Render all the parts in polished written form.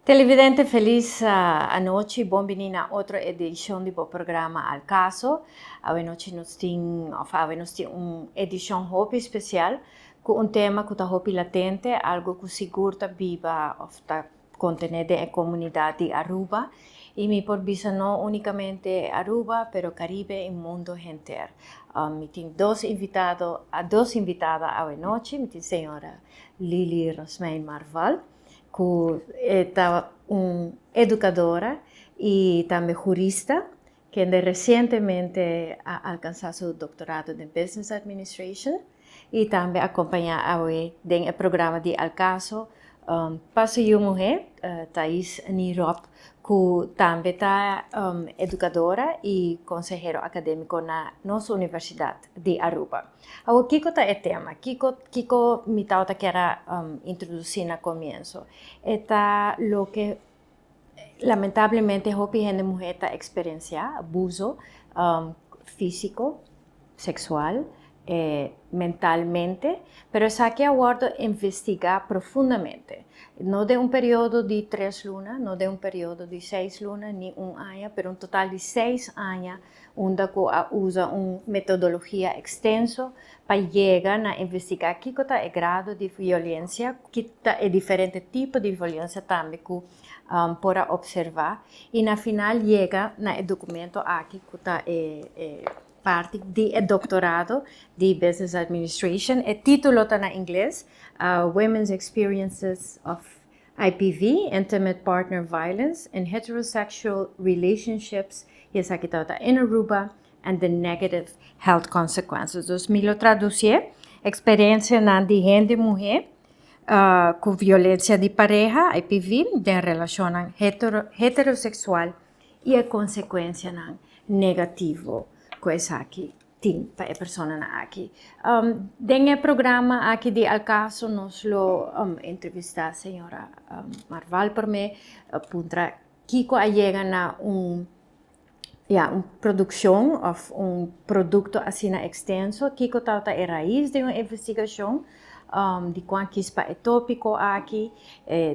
Televidente, felis anochi, bon bini na otro edicion di bo programa Al Caso. Awe nochi nos tin, of awe nos tin un edicion hopi special cu un tema cu ta hopi latente, algo cu sigur ta biba of ta contene den e comunidad di Aruba. Y mi por bisa no unicamente Aruba, pero Caribe y mundo henter. Mi tin dos invitado, dos invitada awe nochi, mi tin señora Lili Rosmijn Marval, cu ta un educadora y tambe jurista, kende recientemente a alcansa su doctorado den Business Administration y tambe acompaña awe den e programa di Al Caso pa su yiu muhe, Thais Nirop, cu tambe ta educadora y consehero academico na nos Universidad di Aruba. Awor, kico ta e tema? Kico mi tawata kier a introduci na comienso? E ta loke lamentablemente hopi hende muhe ta experiencia, abuso fisico, sexual, mentalmente, pero esaki a wordo investiga profundamente. No den un periodo di 3 luna, no den un periodo di 6 luna, ni un aña, pero un total di 6 aña, unda cu a usa un metodologia extenso pa yega na investiga kico ta e grado di violencia, kico ta e diferente tipo di violencia tambe cu por a observa, y na final yega na e documento aki cu ta e parti di e doctorado di Business Administration. E titulo ta na Ingles, Women's Experiences of IPV, Intimate Partner Violence in Heterosexual Relationships, y esaki ta in Aruba, and the Negative Health Consequences. Dus mi lo traduci, experiencia nan di hende muhe cu violencia di pareha, IPV, den relacion heterosexual y e consecuencia nan negativo cu esaki tin pa e persona nan aki. Den e programa aki di Al Caso nos lo entrevista señora Marval prome, puntra kico a yega na un, ja, un produccion of un producto asina extenso, kico ta e raiz di un investigacion, di con a kies pa e topico aki.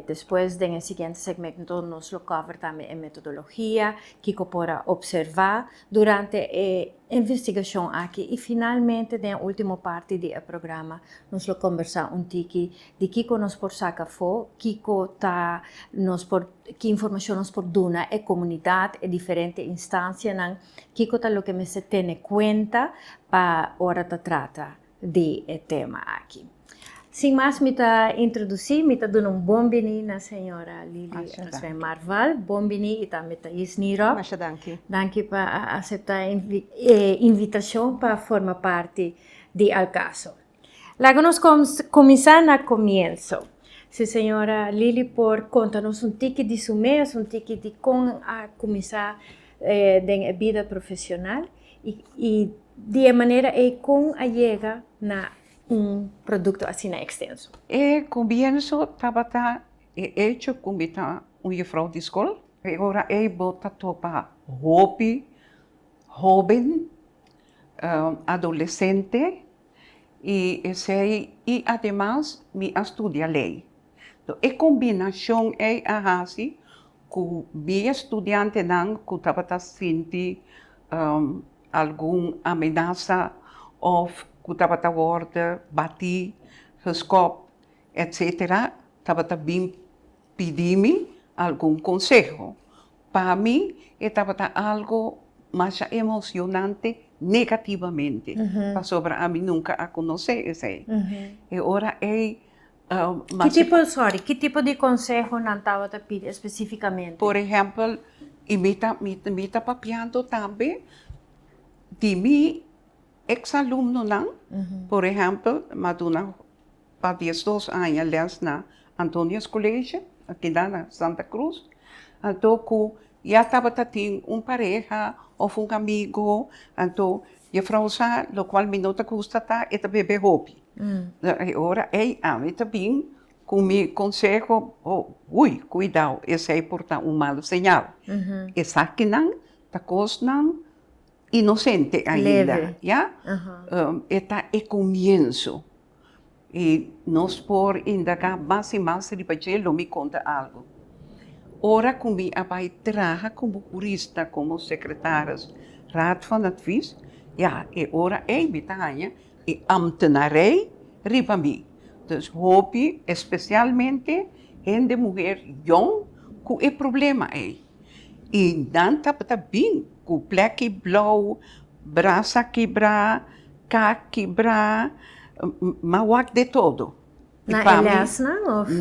Despues den e siguiente segmento nos lo cover tambe e metodologia, kico por a observa durante e investigacion aki y finalmente den ultimo parti di e programa nos lo conversa un tiki di kico nos por saca afo, kico ta nos por, ki informacion nos por duna e comunidad, e diferente instancianan, kico ta loke mester tene cuenta pa ora ta trata di e tema aki. Sin mas, mi ta introduci, mi ta duna un bon bini na señora Lili Rosmijn Marval. Bon bini y tambe Thais Niro. Masha danki. Danki pa acepta e invitacion pa forma parti di Al Caso. Laga nos cuminsa na comienso. Si señora Lili por conta nos un tiki di su mes, un tiki di con a cuminsa den bida profesional y di manera e con a yega na un producto asina extenso. E comienso tabata e hecho cu mi ta un juffrouw di school. E ora ey bo ta topa hopi hoben, adolescente y esey y ademas mi a studia ley. E combinacion ey a hasi cu mi estudiantenan cu tabata sinti algun amenaza of cu tabata wordo bati, geskop, etc. Tabata bin pidi mi algun conseho. Pa mi, e tabata algo mas emocionante negativamente. Pasobra ami nunca a conoce esey. E ora ey Ki tipo, sorry, ki tipo di conseho nan tabata pidi specificamente? Por ehempel, y mi ta papiando tambe di mi ex-alumnonan, por ehempel, m'a duna pa 12 aña les na Antonius College, aki na Santa Cruz, anto cu ya tabata tin un pareha of un amigo, anto juffrouw sa, locual mi no ta gusta ta, e ta bebe hopi. E ora ey ami ta bin cu mi conseho, oh, ui, cuidao, esey por ta un malo señal. Esakinan ta cosnan inocente ainda, Leve. Ya? E ta e comienso. Y nos por indaga mas y mas riba dje, lo mi conta algo. Ora ku mi a bai traha komo hurista, komo sekretaris Raad van Advies, ya, e ora ei mi ta haña e ambtenarij riba mi. Dus hopi, espesialmente hende muher yòn ku e problema ei. I nan tabata bin ku plèki blou, brasa kibrá, kak kibrá, m'a wak de todo. Na e lesnan of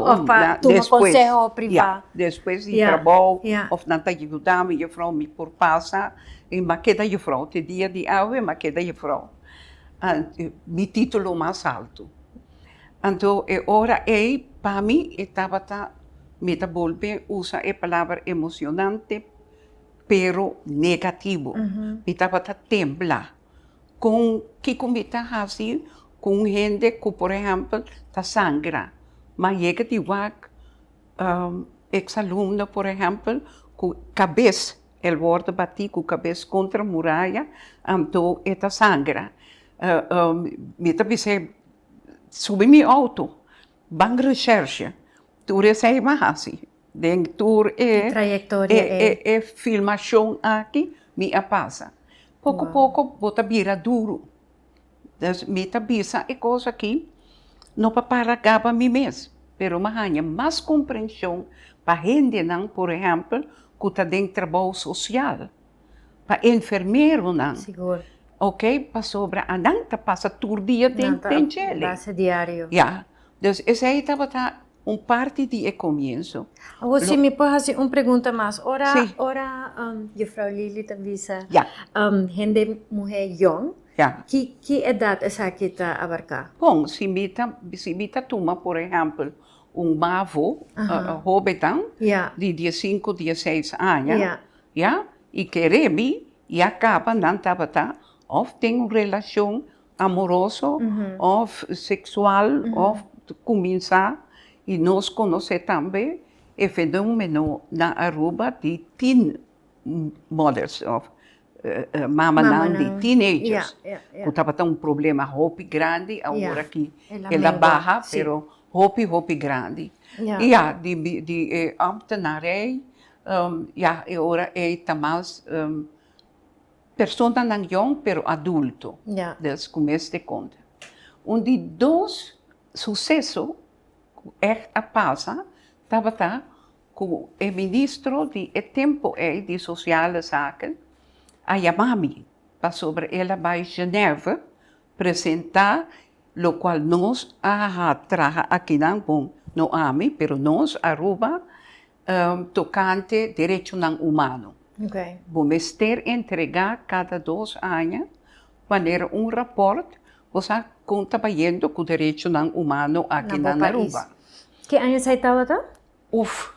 of pa tuma conseho priva? Ya, despues di trabou of nan ta yuda mi, juffrouw mi por pasa i m'a keda juffrouw te dia di awe m'a keda juffrouw. Mi titulo mas alto. Anto e ora ei pa mi e tabata, mi ta bolbe usa e palabra emocionante pero negativo. Mi tabata tembla. Kon kiko mi ta hasi ku un hende ku por ehèmpel ta sangra? M'a yega di wak eks alumno por ehèmpel ku kabes el wòrdu batí ku kabes kontra muraya anto e ta sangra. Mi ta bis'é subi mi outo ban reshèrshe tur esei m'a hasi. Den tur e e filmashon aki mi a pasa. Poko poko bo ta bira duru. Dus mi ta bisa e kos aki no pa para gaba mi mes, pero mi a haña mas komprenshon pa hendenan, por ehèmpel, ku ta den trabou sosial, pa enfermeronan. Oke, pasobra anan ta pasa tur dia den djele. Ya, dus esei tabata Un parti di e komienso. Awor si mi por hasi un pregunta mas. Ora ora juffrouw Lily ta bisa hende muhé yòn, ki ki edat esaki ta abarká? Bon, si mi ta si mi ta tuma por ehèmpel un mavo, hóbennan di diesinku, dieseis aña, ya, i kere mi ya kaba nan tabata òf den un relashon amoroso of sexual of cuminsa y nos conoce tambe e fenomeno na Aruba di teen mothers of mamanan di teenagers cu tabata un problema hopi grandi awor aki el a baha pero hopi hopi grandi y ya di e ambtenarij ya e ora ey ta mas Personanan yòn pero adulto, des ku mester konta. Un di dos suseso ku ègt a pasa tabata ku e ministro di e tempu ei di Sosiale Zaken a yama mi pasobra el a bai Genève presentá lokual nos a traha akinan, bon no ami pero nos Aruba Tokante derechonan humano. Bo mester entregá kada dos aña manera un rapòrt bo sa kon ta bayendo ku derechonan humano aki na Aruba. Ki aña esei tabata? Uf,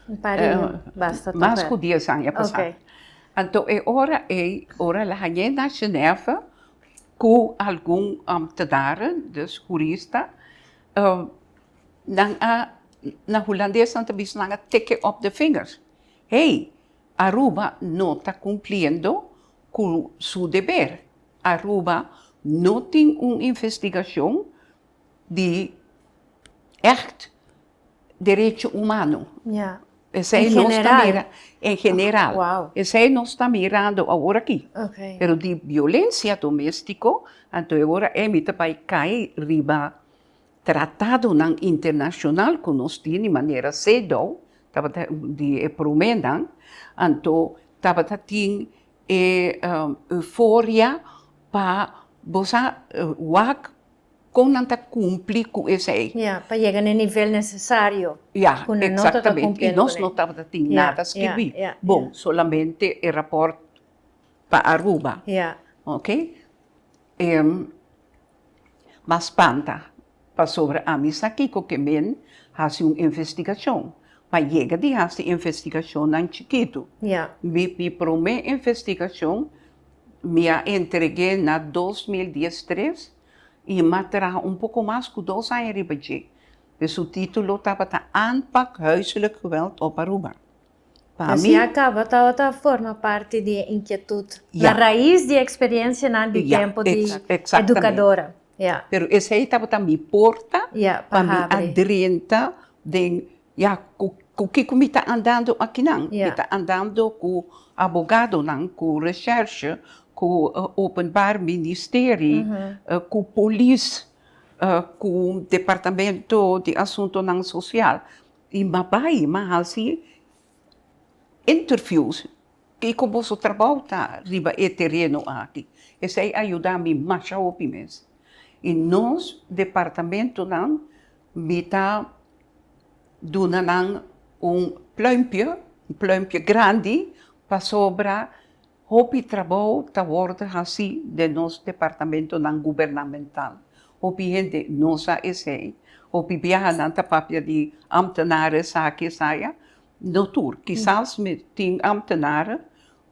Un par di basta toch mas ku dies aña pasá. Anto e ora ei, ora el a hañ'é na Genève ku algun ambtenaren, dus hurista, Nan a, na hulandes nan ta bisa nan a tikken op de vingers. Hey, Aruba no ta cumpliendo cu su deber. Aruba no tin un investigacion di echt derecho humano. Ja. Esey En nos ta general. mira, en general. Wow. Esey nos ta mirando awor aki. Okay. Pero di violencia domestico, anto e ora ey mi ta bay cay riba Tratadonan internashonal ku nos tin di manera CEDAW tabata di e proménan, anto tabata tin e euforia pa bo sa wak kon nan ta kumpli ku esei. Ya, pa yega na e nivel nesesario. Ya, ku nan no tabata eksaktamente. I kumpliendo nos kuné. no tabata tin nada skibí. Bon, solamente e rapòrt pa Aruba. Ya. Oke. M'a spanta, pasobra ami sa kiko ke men hasi un investigashon. M'a yega di hasi investigashonnan chikitu. Mi mi promé investigashon mi a entreg'é na 2013 i m'a traha un poko mas ku dos aña riba dje. Su título tabata Aanpak Huiselijk Geweld op Aruba. Pa mi. Asina caba tabata forma parti di e inquietud na rais di e experiencianan di tempo di educadora. Ya. Pero esey tabata mi porta pa mi a drenta den, ya, cu Ku kiko mi ta andando akinan? Mi ta andando ku abogadonan, ku recherche, ku openbaar ministerie, ku polis, ku departamento di asuntonan sosial. I m'a bai, m'a hasi interviews, kiko boso trabou ta riba e tereno aki. Esei a yuda mi masha hopi mes. I nos departamentonan mi ta duna nan un pluimpje, un pluimpje grandi, pasobra hopi trabou ta wòrdu hasí den nos departamentonan gubernamental. Hopi hende no sa esei. Hopi biaha nan ta papia di ámtenar esaki, esaya. No tur. Kisas mi tin ámtenar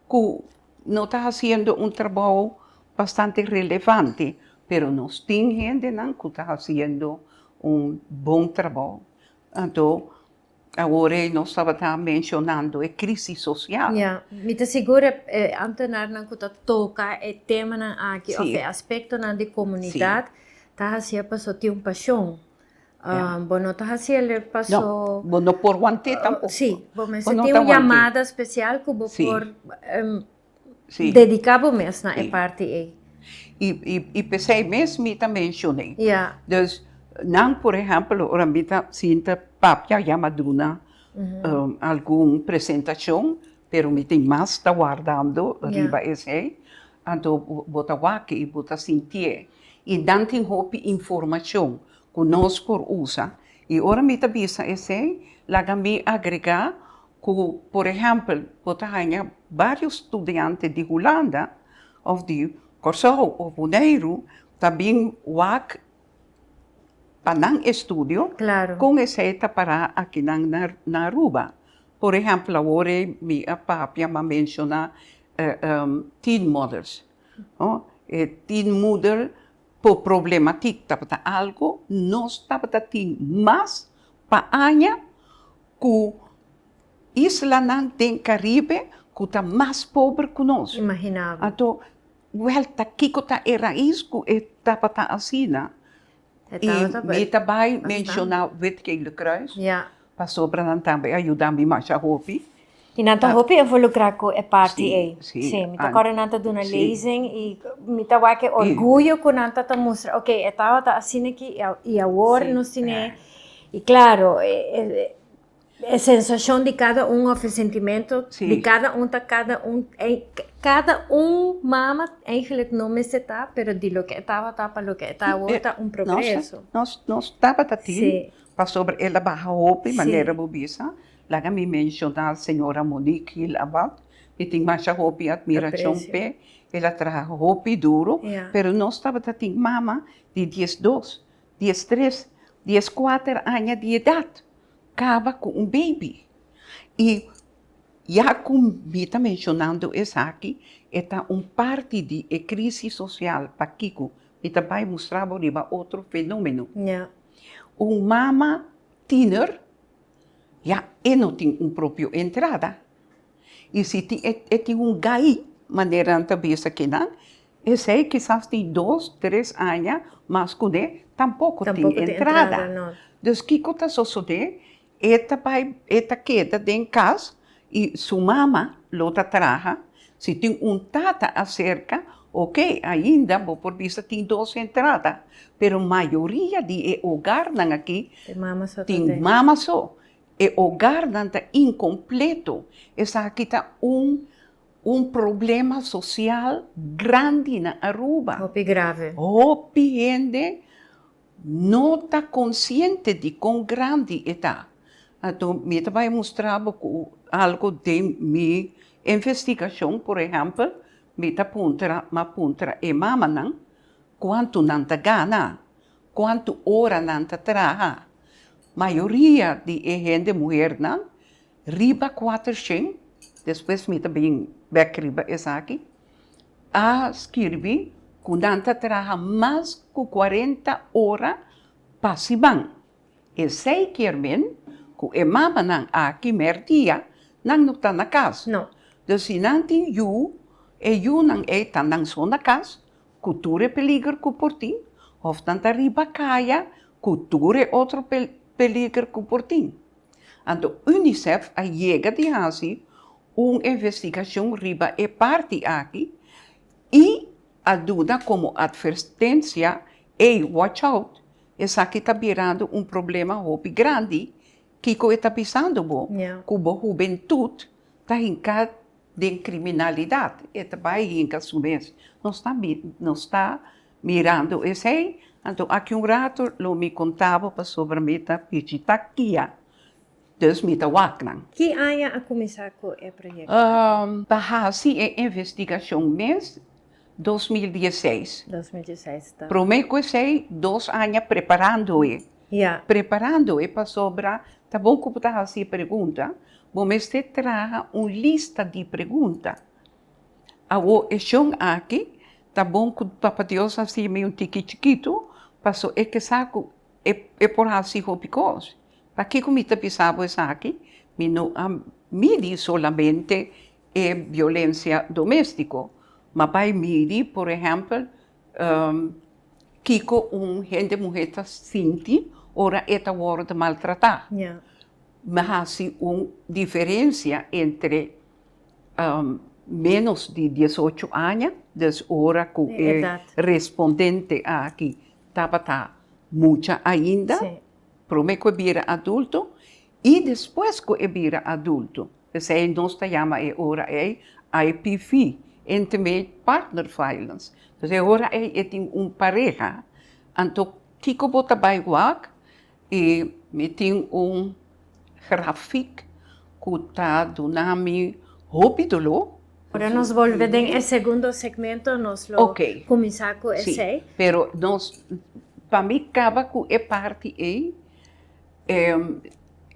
ku no ta hasiendo un trabou bastante relevante, pero nos tin hendenan ku ta hasiendo un bon trabou. Anto awor ei nos tabata menshonando e krísis sosial. Ya, mi ta sigur e ámtenarnan ku ta toka e temanan aki òf e aspektonan di komunidat ta hasié pasobra tin un pashon. Bo no ta hasi el paso. No, bo no por want'é tampoco. Sí, bo mester tin un yamada special cu bo por dedica bo mes na e parti ei. I p'esei mes mi ta mencion'é. Dus nan por ehempel ora mi ta sinta papia ya mi a duna algun presentacion pero mi tin mas ta wardando riba esei. Anto bo ta wak i bo ta sintié. I nan tin hopi informacion ku nos por usa. I ora mi ta bisa esei, laga mi agregá ku, por ehèmpel, bo ta haña vários studiante di Hulanda òf di Kòrsou òf Boneiru ta bin wak pa nan estudio kon esei ta pará akinan na Aruba. Por ehèmpel, awor ei mi a papia, mi a menshoná teen mothers. E teen moeder Por problematik tabata algo nos tabata tin mas pa aña ku islanan den Karibe ku ta mas pober ku nos. Imaginabel. Anto, wèl ta kiko ta e rais ku e tabata asina? E tabata I mi ta bai menshoná Wit Gele Kruis. Pasobra nan tambe a yuda mi masha hopi. I nan ta hopi involukrá ku e parti ei. Sí, mi ta kòrda nan ta duna lezing i mi ta wak e orguyo ku nan ta ta mustra, ok, e tabata asina aki i awor nos tine. I klaro, e sensashon di kada un òf e sentimento di kada un ta kada un, kada un mama eigentlik no mester ta, pero di loke e tabata pa loke e ta awor ta un progreso. Nos tabata tin Pasobra el a baha hopi, manera bo bisa. Laga mi menshoná señora Monique Gil Abad. Mi tin masha hopi atmirashon p'e. El a traha hopi duru, pero nos tabata tin mama di diesdos, diestres, dieskuater aña di edat kaba ku un beibi. I ya ku mi ta menshonando esaki, e ta un parti di e krísis sosial. Pakiko? Mi ta bai mustra bo riba otro fenómeno. Un mama tiener ya e no tin un propio entrada y si tin e tin un gai manera nan ta bisa kinan esey kisas tin dos tres aña mas cune tampoco tin entrada. Dus kico ta sosode E ta bai, e ta keda den kas i su mama lo ta traha. Si tin un tata aserka, oke, ainda bo por bisa tin dos entrada, pero mayoria di e hogarnan aki tin mama so. E hogarnan ta inkompleto. Esaki ta un un problema sosial grandi na Aruba. Hopi grave. Hopi hende No ta konsiente di kon grandi e ta. Anto mi ta bai mustra bo ku algu den mi investigashon, por ehèmpel, mi ta puntra, m'a puntra e mamanan kuantu nan ta gana, kuantu ora nan ta traha. Mayoria di e hende muhernan riba kuatershen, despues mi ta bin bèk riba esaki, a skirbi ku nan ta traha mas ku kuarenta ora pa siman. Esei kier men ku e mamanan aki mèrdia nan no ta na kas. Dus si nan tin yu, e yunan ei ta nan so na kas ku tur e peliger ku por tin òf nan ta riba kaya ku tur e otro peliger ku por tin. Anto UNICEF a yega di hasi un investigashon riba e parti aki i a duna komo atvertensia, Ey, watch out, esaki ta birando un problema hopi grandi, kiko e ta bisando bo? Ku bo hubentut ta hinká den kriminalidat, e ta bai hinka su mes. Nos ta nos ta mirando esei, anto aki un rato lo mi konta bo pasobra mi ta bishita kia, dus mi ta wak nan. Ki aña a kuminsá ku e proyekto aki? Pa hasi e investigashon mes, 2016. 2016 ta. Promé ku esei, dos aña preparando e. Ya. Preparando e pasobra ta bon ku bo ta hasi e pregunta, bo mester traha un lista di pregunta. Awor e shon aki ta bon ku Papa Dios hasi mi un tiki chikitu, paso e ke sa ku e e por hasi hopi kos. Pakiko mi ta bisa bo esaki? Mi no a midi solamente e violencia domestico, ma bay midi por ehempel kico un hende muher ta sinti ora e ta wordo maltrata. Mi haci un diferencia entre menos di diesocho aña, dus ora cu e respondente aki tabata mucha ainda, prome cu e bira adulto, y despues cu e bira adulto. P'esei nos ta yama e ora ei IPV, Intimate Partner Violence. Entonces e ora ei e tin un pareha, anto kiko bo ta bai wak? I mi tin un grafik ku ta duna mi hopi doló. Ora nos bolbe den e segundo segmento nos lo kuminsá ku esei. Sí, pero nos, pa mi kaba ku e parti ei,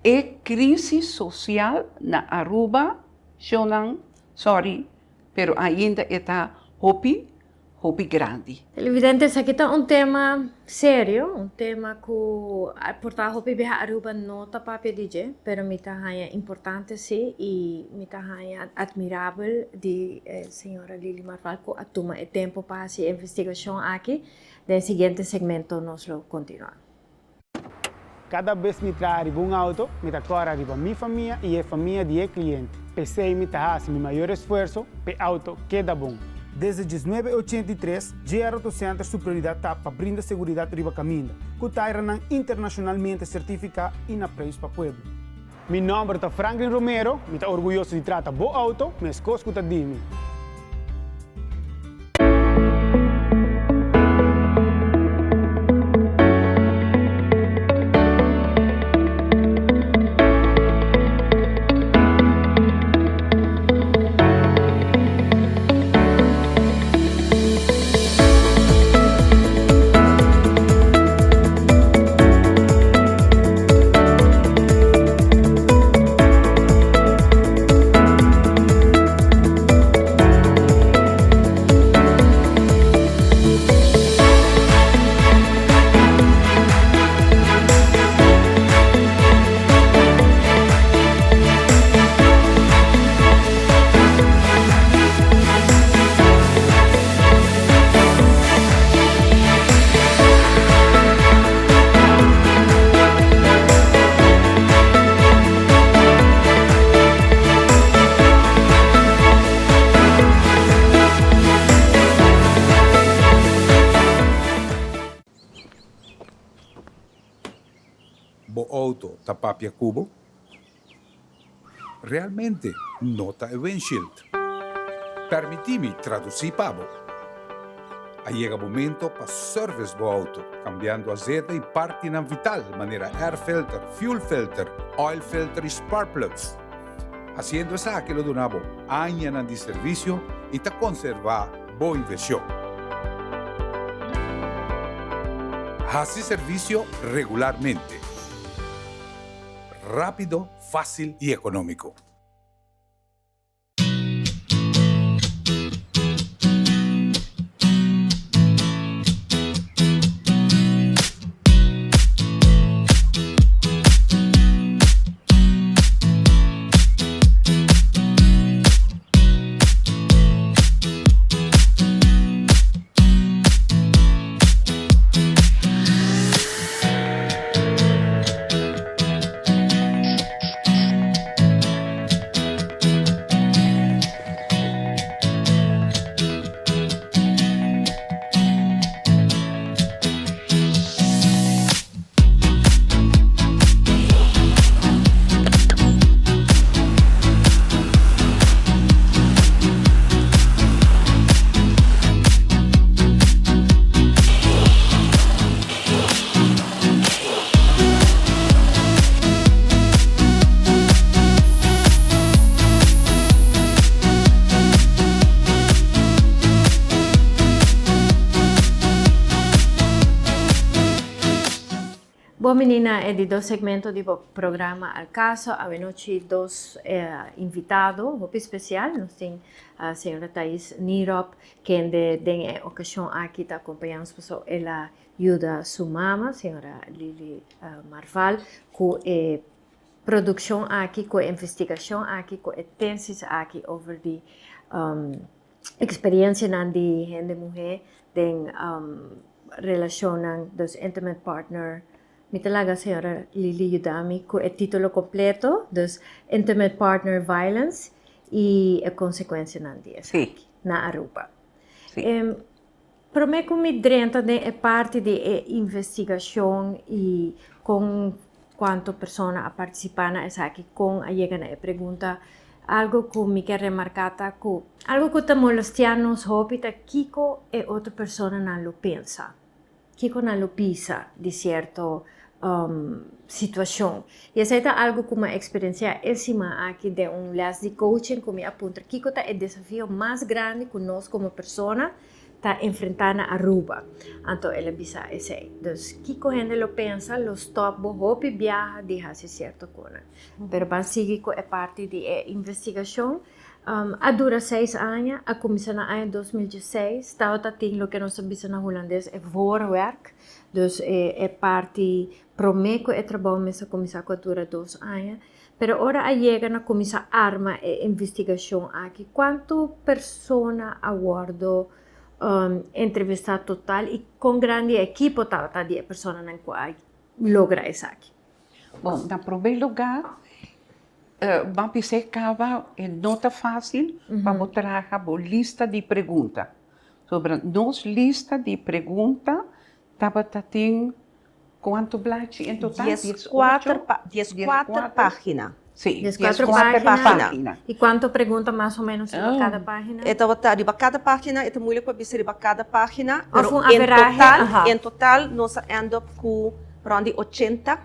E crisis social na Aruba, shownan, sorry, pero ainda e ta hopi, hopi grandi. Televidente, esaki ta un tema serio, un tema cu por ta hopi biaha Aruba no ta papia di dje, pero mi ta haña importante si y mi ta haña admirabel di señora Lily Marval cu a tuma e tempo pa haci e investigacion aki. Den e siguiente segmento nos lo continua. Kada bes mi traha riba un auto, mi ta kòrda riba mi famia i e famia di e kliente. P'esei mi ta hasi mi mayor esfuerso p'e auto keda bon. Desde 1983, JR Auto Center su prioridat ta pa brinda seguridat riba kaminda, ku tairanan internashonalmente sertifiká i na preis pa pueblo. Mi nòmber ta Franklin Romero, mi ta orguyoso di trata bo auto meskos ku ta di mi. Bo auto ta papia cu bo? Realmente no ta e windshield. Permití mi tradusí pa bo. A yega momento pa service bo auto, cambiando azeta y partinan vital manera air filter, fuel filter, oil filter y spark plugs. Haciendo esaki lo duna bo añanan di servicio y ta conserva bo inversion. Haci servicio regularmente. Rápido, fácil y económico. bini na e di dos segmento di bo programa Al Caso. Awenochi dos invitado hopi special. Nos tin señora Thais Nierop, kende den e ocasion aki ta acompaña nos pasobra el a yuda su mama, señora Lily Marval, cu e produccion aki, cu e investigacion aki, cu e tesis aki over di experiencianan di hende muhe den relacionnan, dus intimate partner. Mi ta laga señora Lily yuda mi cu e titulo completo, dus Intimate Partner Violence y e consecuencianan di esaki na Aruba. Prome cu mi drenta den e parti di e investigacion y con cuanto persona a participa na esaki, con a yega na e pregunta, algo cu mi kier remarca ta cu algo cu ta molestia nos hopi ta kico e otro personanan lo pensa, kico nan lo bisa di cierto situacion. Y esey ta algo cu mi a experiencia e siman aki den un les di coaching cu mi a puntra kico ta e desafio mas grandi cu nos como persona ta enfrentá na Aruba. Anto el a bisa esei. Dus kiko hende lo pensa lo stòp bo hopi biaha di hasi sierto konan. Pero ban sigui ku e parti di e investigashon. A dura seis aña, a kuminsá na aña 2016. Tabata tin loke nos ta bisa na hulandes e voorwerk. Dus e parti promé ku e trabou mes a kuminsá ku a dura dos aña. Pero ora a yega na kuminsá arma e investigashon aki, kuantu persona a wòrdu entrevistá total i kon grandi e ekipo tabata di e personanan ku a logra esaki? Bon, na promé lugá, bo a bisa e kaba e no ta fásil pa bo traha bo lista di pregunta. Sobra nos lista di pregunta tabata tin Cuanto blachi en total? 14 pagina. Sí, 14 pagina. Y cuanto pregunta mas o menos riba cada pagina? E tabata riba cada pagina, e ta moeilijk pa bisa riba cada pagina, Of pero un en averahe, total, aha. en total nos a end up cu rond di 80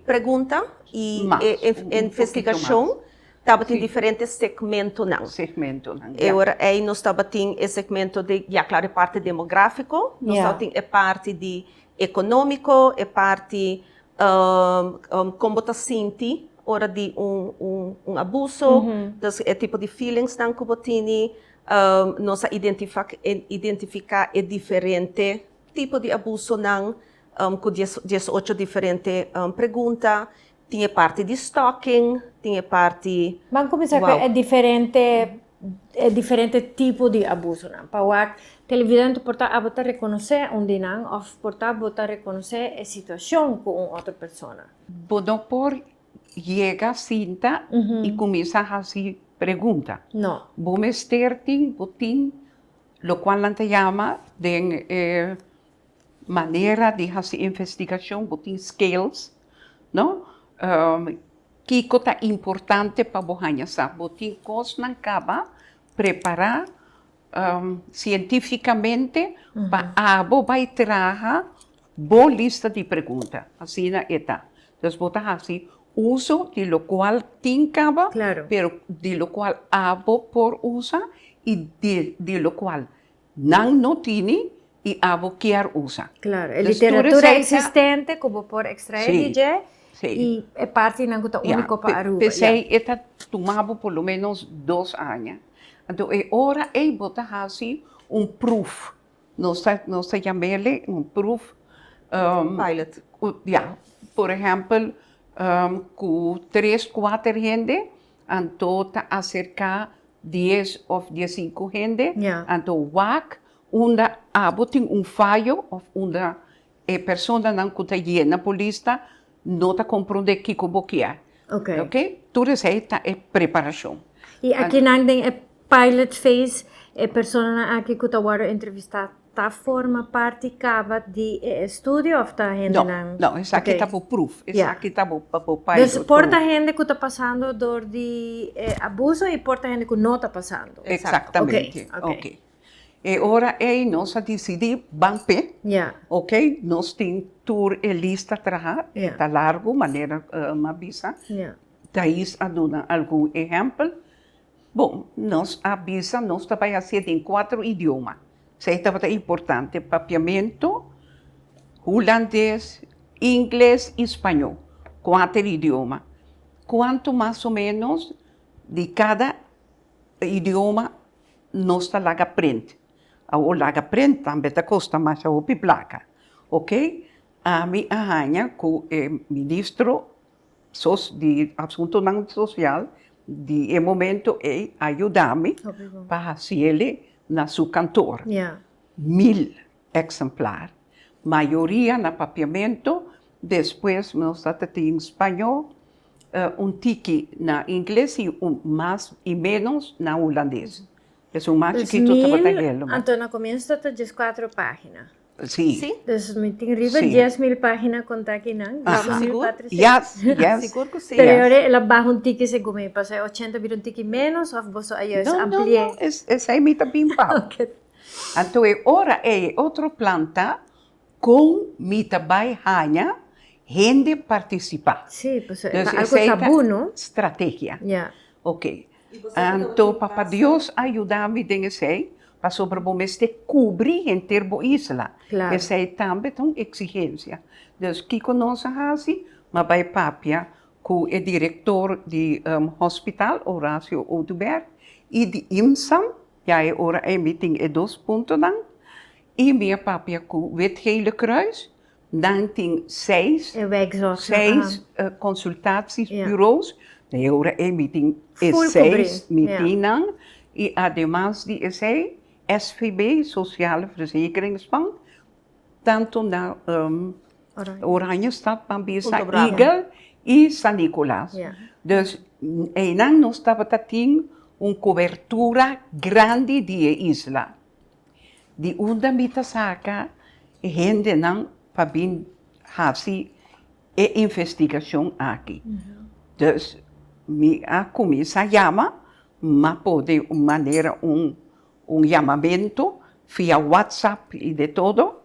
pregunta y Mas, e un poquito investigacion mas. Tabatin diferente segmentonan. Segmentonan, E ya. ora ei nos tabatin e segmento di, ya klaro, e parti demográfiko, nos tabatin e parti di ekonómiko, e parti kon bo ta sinti ora di un un un abuso, dus e tipo di feelingsnan ku bo tini. Nos a identifiká e diferente tipo di abusonan ku 18 diferente pregunta. Tin e parti di stalking, tin e parti. Ban kuminsá ku e diferente e diferente tipo di abusonan. Pa wak televidente por ta abo ta rekonosé un di nan òf por ta bo ta rekonosé e situashon ku un otro persona. Bo no por yega sinta i kuminsá hasi pregunta. No. Bo mester tin, bo tin lokual nan ta yama den e Manera di hasi investigashon bo tin scales, no? Kiko ta importante pa bo haña sa? Bo tin kosnan kaba prepará sientífikamente pa abo bai traha bo lista di pregunta. Asina e ta. Dus bo ta hasi uso di lokual tin kaba, pero di lokual abo por usa i di lokual Nan no tini y abo kier usa. Claro, e Dus tur literatura esei ta. existente cu bo por extrae di Sí, dje sí. y e partinan cu ta Ya, unico pa pe Aruba, ya. p'esei e ta tuma bo por lo menos dos aña. Anto e ora ei bo ta haci un proef. Nos ta nos ta yam'ele un proef. Pilot. Ya, por ehempel cu tres, cuater hende anto ta acerca 10 of 15 hende, anto wak unda abo tin un fayo of unda e personanan ku ta yena bo lista no ta komprondé kiko bo kier. Ok, tur esei ta e preparashon. I akinan den e pilot phase e personanan aki ku ta wòrdu entrevistá Ta forma parti caba di e estudio of ta hendenan? No, no, esaki ta bo proef, esaki ta bo pilot proef. Dus por ta hende cu ta pasando door di e abuso y por ta hende cu no ta pasando. Exactamente, ok. E ora ey nos a dicidi ban p'e, ok, nos tin tur e lista traha, ta largo manera mi a bisa, Thais a duna algun ehempel. Bon, nos a bisa nos ta bai hasié den kuatro idioma. Esei tabata importante, papiamentu, hulandes, Ingles i spañó, kuater idioma. Kuantu mas o ménos di kada idioma nos ta laga print? Awor laga print tambe ta kosta masha hopi plaka, oke. Ami a haña ku e ministro di Asuntunan Sosial di e momento ei a yuda mi pa hasiel na su kantor. 1000 eksemplar, mayoria na papiamentu, despues nos ta tin spañó, un tiki na ingles i un mas i ménos na hulandes. Esun mas chikitu tabata hel. Anto na komienso ta 14 página. Sí. Sí. Dus mi tin riba 10.000 página konta akinan, 10.400. Yes, yes. Sigur ku sí. Pero e ora el a baha un tiki segun mi, pasobra e 80 bira un tiki ménos òf boso a juist ampli'é? No, no, no, esei mi ta bin pa. Oké. Anto e ora ei e otro plan ta kon mi ta bai haña hende partisipá. Sí, pasobra e ta algo tabú, no? Strategia. Ya. Oké. Anto Papa Dios a yuda mi den esei, pasobra bo mester kubri henter bo isla. Claro. Esei tambe ta un eksigensia. Dus kiko nos a hasi? Mi a bai papia ku e direktor di hospital, Horacio Oduber, i di IMSAM, ya e ora ei mi tin e dos puntonan, i mi a papia ku Wit Gele Kruis, Nan tin seis, E wijkzorg, seis consultatiebureaus. E ora ei mi tin e Full cubrí, seis, mi ja. tin nan. I ademas di esei, SVB, Sociale Verzekeringsbank, tanto na Oranje. Oranjestad, ban bisa Punto Bravo. Eagle i San Nicolas. Ja. Dus einan nos tabata tin un cobertura grandi di e isla. Di unda mi ta saka e hendenan pa bin hasi e investigashon aki? Dus mi a kuminsá yama, m'a pone un manera un un yamamentu via whatsapp i de todo.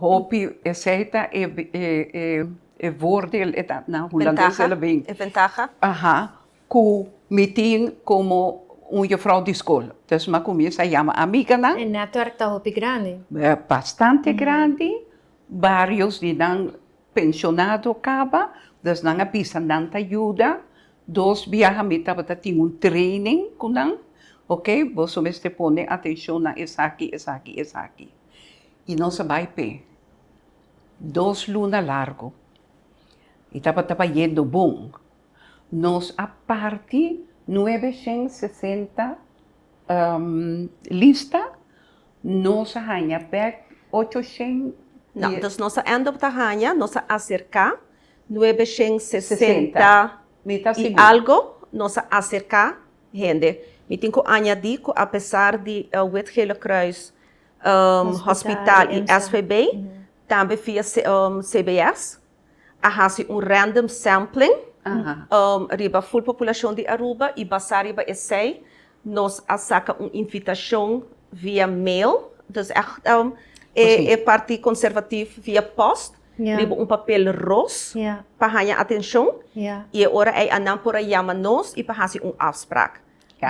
Hopi esei ta e e e voordeel, e ta na hulandes el a bin. E ventaha. Aha, Ku mi tin komo un jufrou di skol. Dus mi a kuminsá yama amiganan. E netwerk ta hopi grandi. Bastante grandi. Barios di nan penshonado kaba. Dus nan a bisa nan ta yuda. Dos biaha mi tabata tin un training ku nan. Oke, boso mester pone atenshon na esaki, esaki, esaki. I nos a bai p'e. Dos luna largu. I tabata bayendo bon. Nos a parti 960 lista, nos a haña bek 800 No, dus nos a end up ta haña, nos a aserká 960 i algo, nos a aserká hende. Mi tin ku añadí ku apesar di Wit Gele Kruis Hospital i SVB, tambe via CBS, a hasi un random sampling riba full populashon di Aruba i basá riba esei nos a saka un invitashon via mail, dus ègt e parti konservatif via post riba un papel ros pa haña atenshon i e ora ei anan por a yama nos i pa hasi un afsprak.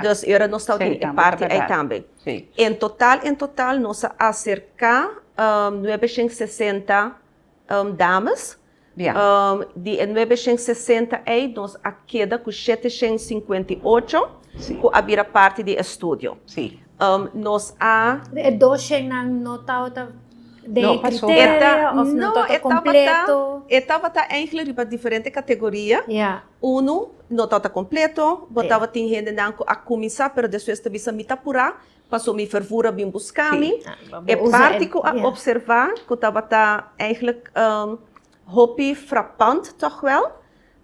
Dus e ora nos tabatin e parti ei tambe. En total en total nos a aserká 960 dames. Di e 960 ei nos a keda ku 758 ku a bira parti di e studio. Nos a. E doshennan no tabata den e kriteria òf no tabata kompleto? E tabata eigenlijk riba diferente kategoria. Unu no tabata kompleto, bo tabatin hendenan ku a kuminsá pero despues ta bisa mi ta purá. Paso mi fervura bin buska mi. E parti ku a observa ku tabata eigenlijk hopi frappant toch wel,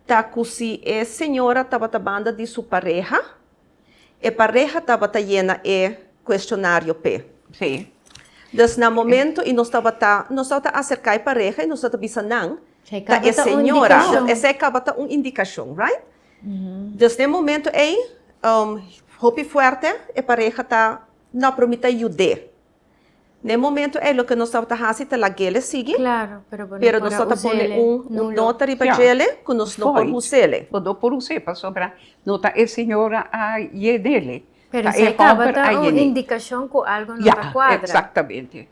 ta ku si e señora tabata banda di su pareha, e pareha tabata yena e cuestionario p'e. Dus na momento i nos tabata nos tabata aserka e pareha i nos tabata bisa nan ta e señora, esei kaba ta un indikashon, right? Dus den momento ei, hopi fuerte e pareha ta, No, pero mi ta yud'é. Den momento ei loke nos tabata hasi ta lag'ele sigui, Claro, pero bo no pero por nos a tabata pone us'ele un nulo. nota riba djele ku nos no por us'ele. Bo no por us'é pasobra no ta e señora a yen'ele, Pero ta e esei hòmber tabata a un yen'é. indikashon ku algo no ta Ya, kuadra. eksaktamente.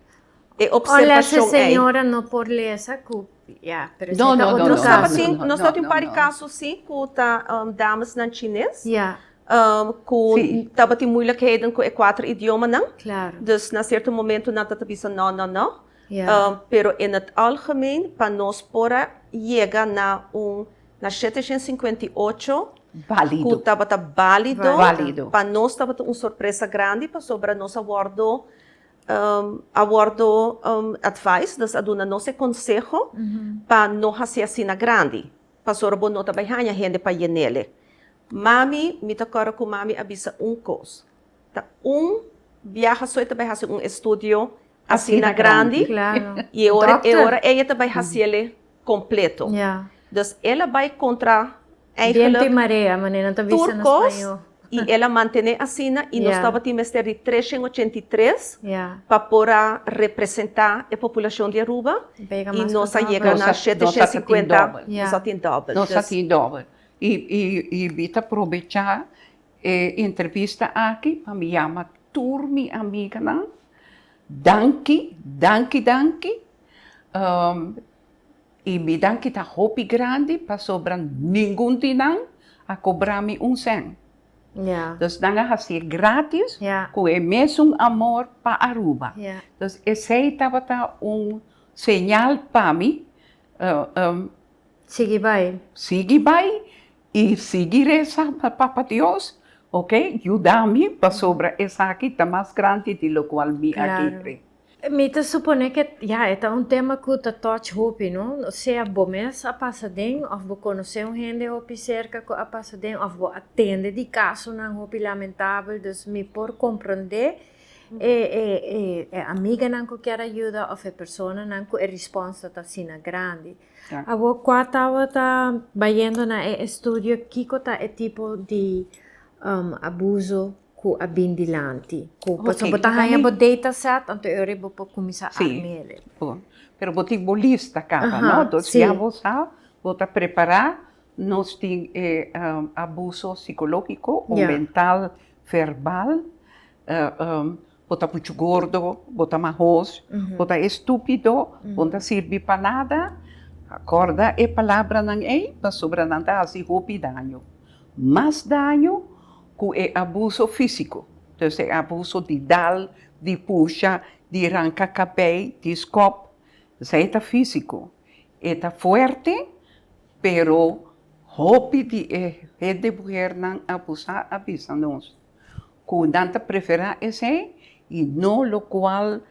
E Unless e observacion ei. señora no por lesa cu, ya, pero No, esey ta no, no, otro no, Nos no, caso. tabatin, no, nos no, tabatin no, un par di no. caso si cu ta damesnan chines Ya, cu Sí. tabatin moeilijkheden cu e cuater idiomanan. claro. Dus na cierto momento nan ta ta bisa no, no, no. Ya. Pero in het algemeen pa nos por a yega na un na 758 Válido. cu tabata válido, Válido. pa nos tabata un sorpresa grandi pasobra nos a wordo a wordo advice, dus a duna nos e conseho pa no haci asina grandi, pasobra bo no ta bay haña hende pa yenele. Mami, mi ta corda cu mami a bisa un cos, ta un biaha so e ta bay haci un estudio asina Asina grandi. grandi, Claro. y e ora, e Dokter. ora ella ta bay haciele completo. Dus el a bay contra Viento eigenlijk y marea, manera nan ta bisa tur na cos spañó. y el a mantene asina y nos tabatin mester di 383 pa por a representa e populacion di Aruba Bega y mas nos a cu yega dobel. na Nos a- nos a tin 750, dobel. nos a tin dobel. Nos a Dus tin dobel. Y, y, y mi ta probecha e entrevista aki pa mi yama tur mi amiganan. Danki, danki, danki. Y mi danki ta hopi grandi pasobra ningun di nan a cobra mi un cent. Dus nan a hacié gratis cu e mesun amor pa Aruba. Dus esey tabata un señal pa mi. Sigui bay. Sigui bay y sigui reza pa Papa Dios, ok, yuda mi pasobra esaki ta mas grandi di locual mi a kere. Mi ta supone cu ya e ta un tema cu ta touch hopi, no? Sea bo mes a pasa den of bo conoce un hende hopi cerca cu a pasa den of bo a tende di casonan hopi lamentabel, dus mi por comprende e e e amiganan cu kier a yuda of e personanan cu e responsa ta asina grandi. Awor cua tabata bayendo na e estudio kico ta e tipo di abuso cu a bin dilanti? Cu pasobra bo ta haña bo data set anto e ora bo por cuminsa arm'e. Pero bo tin bo lista caba, no? Dus ya bo sa, bo ta prepara, nos tin e abuso psicologico o mental, verbal, Bo ta muchu gordo, bo ta mahos, bo ta estúpido, bo no ta sirbi pa nada. Acorda e palabranan ei pasobra nan ta haci hopi daño. Mas daño cu e abuso físico. Dus e abuso di dal, di pusha, di ranca cabei, di scop, esei ta físico. E ta fuerte, pero hopi di e hende muhernan abusá a bisa nos. Ku nan ta preferá esei i no lokual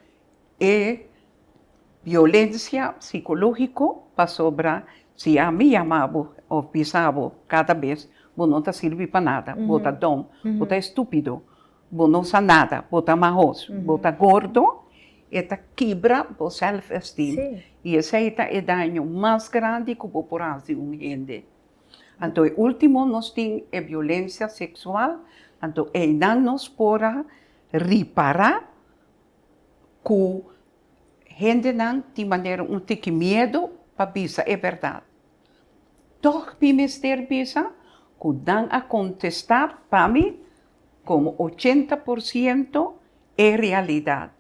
e violensia sikológiko, pasobra si ami yama bo òf bisa bo kada bes bo no ta sirbi pa nada, bo ta dòm, bo ta estúpido, bo no sa nada, bo ta mahos, bo ta gordo, e ta kibra bo self-esteem i esei ta e daño mas grandi ku bo por hasi un hende. Anto e ultimo nos tin e violencia sexual, anto eynan nos por a ripara cu hendenan tin manera un tiki miedo pa bisa e berdad. Tog mi mester bisa cu nan a contesta pa mi como 80% e realidad.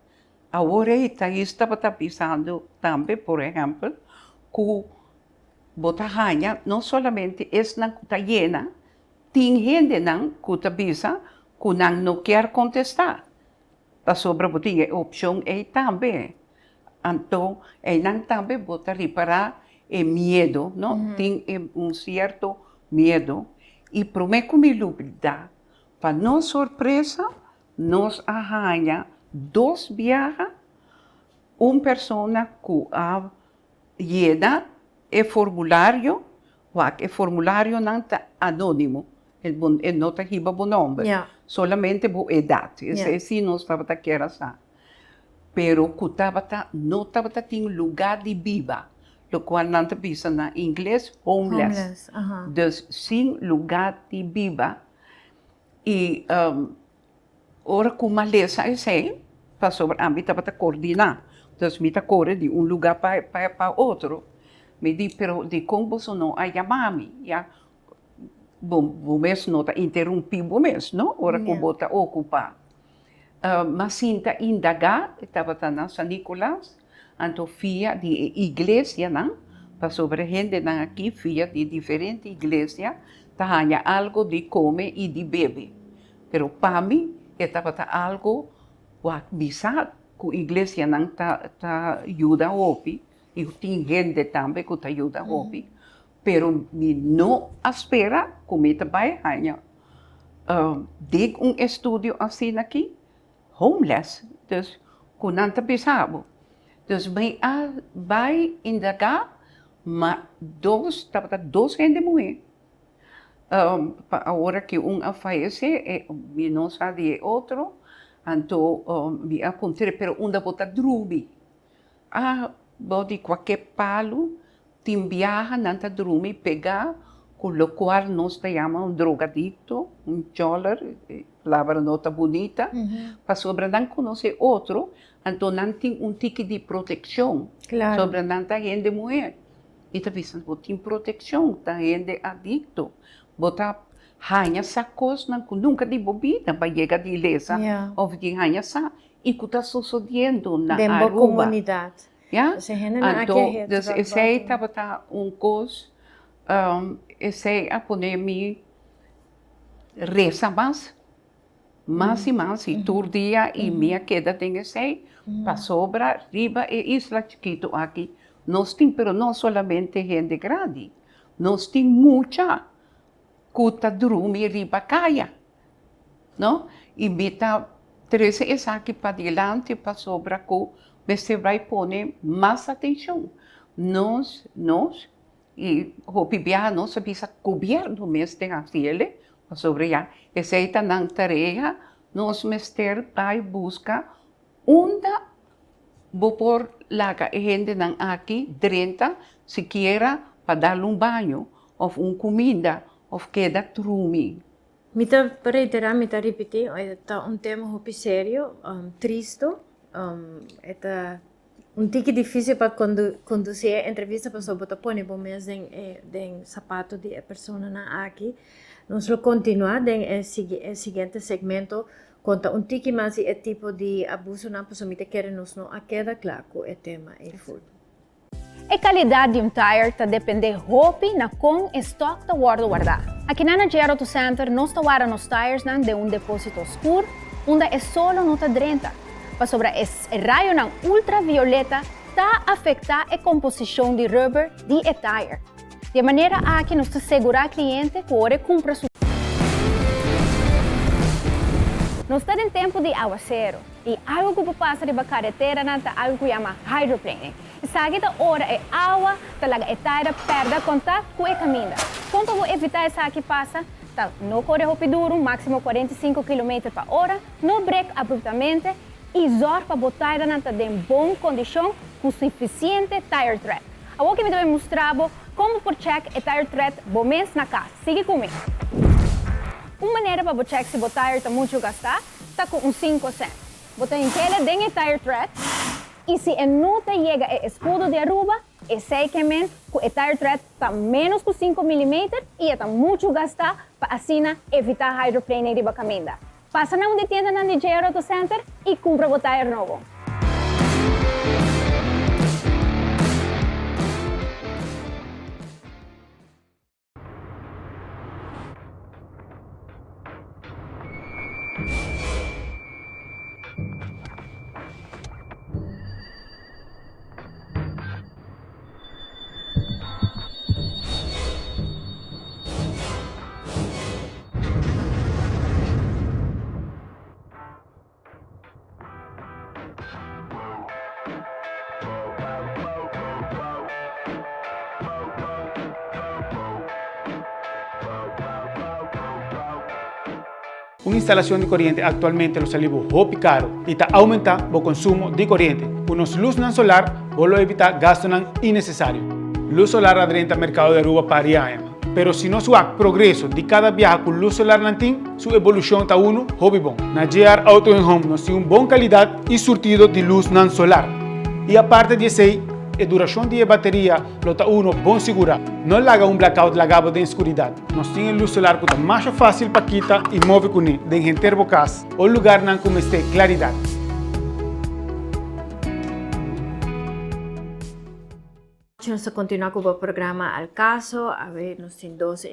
Awor ey Thais tabata bisando tambe por ehempel cu Bo ta haña no solamente esnan ku ta yena, tin hendenan ku ta bisa ku nan no kier kontestá, pasobra bo tin e opshon ei tambe. Anto einan tambe bo ta ripará e miedu, no? Tin e un sierto miedu. I promé ku mi lubidá, pa nos sorpresa nos a haña dos biaha un persona ku a Yena e formulario, wak e formularionan ta anonimo, e no ta hiba bo nomber, solamente bo edat, esei si nos tabata kier a sa. Pero ku tabata no tabata tin luga di biba, lokual nan ta bisa na ingles homeless, dus sin luga di biba i Ora ku malesa esei, pasobra ami tabata kordiná, dus mi ta kore di un lugá pa pa otro. Mi di, pero dikon boso no a yama mi? Ya, bo bo mes no ta interumpí bo mes, no, ora ku bo ta okupá. M'a sinta indagá, e tabata na San Nicolas, anto fia di e iglesianan, pasobra e hendenan aki fia di diferente iglesia ta haña algo di kome i di bebe. Pero pa mi e tabata algo wak bisa ku iglesianan ta ta yuda hopi i tin hende tambe ku ta yuda hopi, pero mi no a spera ku mi ta bai haña Den un estudio asina aki, homeless, dus ku nan ta bisa bo. Dus mi a bai indagá, ma dos, tabata dos hende muhé. Pa awor aki un a fayesé, e mi no sa di e otro, anto mi a puntr'é, pero unda bo ta drumi? A bo di kualke palu Tin biaha nan ta drumi pegá ku lokual nos ta yama un drogadikto, un chòler, e palabra no ta bunita, pasobra nan konosé otro, anto nan tin un tiki di protekshon, pasobra nan ta hende muhé. I ta bisa, bo tin protekshon, ta hende adikto, bo ta haña sa kosnan ku nunka di bo bida bo a yega di lesa òf di haña sa i ku ta sosodiendo na Den bo Aruba. komunidat. Ya, Dus e hendenan aki anto a heta dus rock esei bottom. tabata un kos, esei a pone mi resa mas, mas i mas i tur dia i mi a keda den esei pasobra riba e isla chikitu aki nos tin, pero no solamente hende grandi, nos tin mucha ku ta drumi riba kaya. No, i mi ta trese esaki padilanti pasobra ku mester bai pone mas atenshon. Nos, nos, i hopi biaha nos a bisa gobièrnu mester hasi el, pasobra ya esei ta nan tarea, nos mester bai buska unda bo por laga e hendenan aki drenta sikiera pa dal un baño òf un kuminda òf keda drumi. Mi ta reiterá, mi ta ripití, e ta un tema hopi serio, tristo. E ta un tiki difísil pa kondusí e entrevista pasobra bo ta pone bo mes den e den sapato di e personanan aki. Nos lo kontinuá den e e siguiente segmento konta un tiki mas di e tipo di abusonan pasobra mi ta kere nos no a keda kla ku e tema ei ful. E calidad di un tire ta depende hopi na con e stock ta wordo warda. Akinan na JR Auto Center nos ta warda nos tiresnan den un deposito scur unda e solo no ta drenta, pasobra e rayonan ultravioleta ta afecta e composicion di rubber di e tire. Di e manera aki nos ta segura cliente cu ora e cumpra su. Nos ta den tempo di awacero y algo cu por pasa riba careteranan ta algo cu yama hydroplaning. Esaki ta ora e awa ta laga e taira pèrdè kontakt ku e kaminda. Kon pa bo evitá esaki pasa ta no kore hopi duru, máksimo 45 kilometer pa ora, no brek abruptamente i zòrg pa bo tairanan ta den bon kondishon ku sufisiente tire tread. Awor ke mi ta bai mustra bo kon bo por chèk e tire tread bo mes na kas. Sigui ku mi! Un manera pa bo chèk si bo tire ta muchu gastá ta ku un sinku sènt. Bo ta hink'ele den e tire tread. Y si e no ta yega e escudo di Aruba, esey ke men cu e tire tread ta menos cu cinco millimeter y e ta mucho gasta pa asina evita hydroplaning riba caminda. Pasa na un di tiendanan di JR Auto Center y cumpra bo tire nobo. Un instalacion di coriente actualmente lo sali bo hopi caro y ta aumenta bo consumo di coriente. Cu nos luznan solar bo lo evita gastonan innecesario. Luz solar a drenta mercado di Aruba par di aña. Pero si nos wak progreso di kada biaha ku lus solar nan tin, su evolushon ta unu hopi bon. Na JR Auto and Home nos tin un bon kalidat i surtido di lusnan solar. I aparte di esei, E duracion di e bateria lo ta uno bon sigura. No laga un blackout laga bo den scuridad. Nos tin e luz solar cu ta masha facil pa kita y move cune den henter bo cas o lugarnan cu mester claridad. Nos ta continua cu bo programa Al Caso. Awe nos tin dos